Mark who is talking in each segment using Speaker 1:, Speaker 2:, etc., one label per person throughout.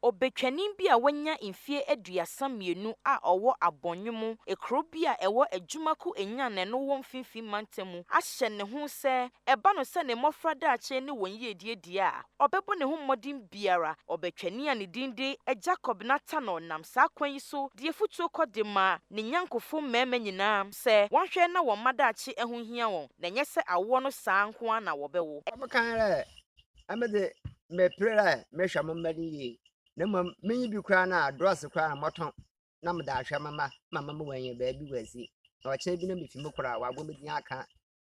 Speaker 1: Ɔbɛtwani bi a wanya mfeɛ 32 a ɔwɔ Abɔnwomo, ekuro bi a ɛwɔ Ajumako Enyan na ɛno wɔ Mfimfini Mantam mu, ahyɛ ne ho sɛ ɛba no sɛ ne mmɔfra daakye ne wɔn yiedie deɛ a, ɔbɛbɔ ne ho mmɔden biara. Ɔbɛtwani a ne din de Jacob Natano nam saa kwan yi so de afutuo kɔ de ma ne nyankofo mmarima nyinaa sɛ wɔnhwɛ na wɔn mma daakye ho hia wɔn, na ɛnyɛ sɛ awoɔ no saa nko ara na wɔbɛwo.
Speaker 2: Ɔbɛka dɛ ɛme de mepere dɛ mehwɛ mo mma no yie, na mmom menyi bi koraa no a drɔs koraa na mɔtɔn na mede ahwɛ me mma ma mama wɔanya baabi wɔasi, na ɔkyena bi na mefi mu koraa wɔabɔ me din aka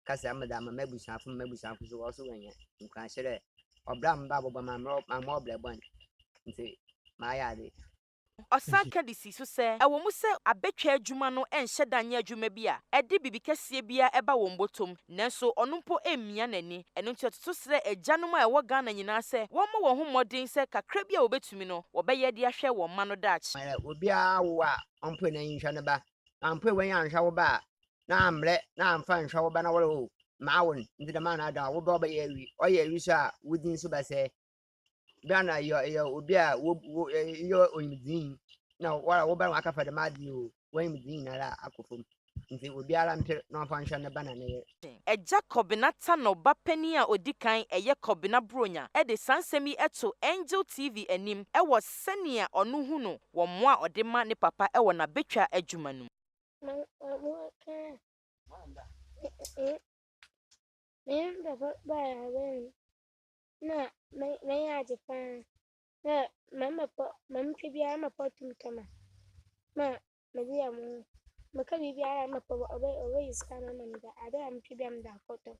Speaker 2: kasa mede ama m'abusuafo, ma m'abusuafo so wɔ so wɔanya nkuranhyɛ dɛ ɔbrɛ a meba abɔbɔ ma mammɔ ɔbrɛ bɔne nti maayɛ ade.
Speaker 1: Ɔsan ka de si so sɛ ɛwɔ mu sɛ abɛtwa adwuma no nhyɛ da nyɛ adwuma bi a ɛde biribi kɛseɛ biara ɛba wɔn bɔtɔm, nanso ɔno mpo mmia n'ani. Ɛno nti ɔtoto srɛ agyanom a ɛwɔ Ghana nyinaa sɛ wɔmmɔ wɔn ho mmɔden sɛ kakra bi a wɔbɛtumi no, wɔbɛyɛ de ahwɛ wɔn mma no daakye.
Speaker 2: Obiara wo a ɔmpoe n'anyi nhwɛ ne ba, ampoe w'anyi anhwɛ wo ba a na ammerɛ na amfa nhwɛ wo ba na wɔre o maa wo no nti dɛm ana ada wo ba ɔbɛyɛ awi, ɔyɛ awi so a wo din so bɛsɛe. Bia na yɛ obi a wo yɛ onyimdzin na wɔra wo ba no aka fa dɛm ade o w'anyimdzin nyinara akɔ fam, nti obiara mpere na ɔmfa nhwɛ ne ba na ne yere.
Speaker 1: Ɛgya Kɔbena Tano ba panin a odi kan, ɛyɛ Kɔbena Bronya, ɛde saa nsɛm yi ɛto Angel TV anim ɛwɔ sɛnea ɔno hu no wɔ mmoa a ɔde ma ne papa ɛwɔ n'abɛtwa adwuma no mu.
Speaker 3: Me papa baeɛ abɛn na m'ani agye paa na mama pɔ ma metwa biara ma pɔ tum tama ma mede yɛ mo ho meka biribiara ma pɔ ɔbɛyi sika no ama me da ade a metwa biara mede akɔtɔ.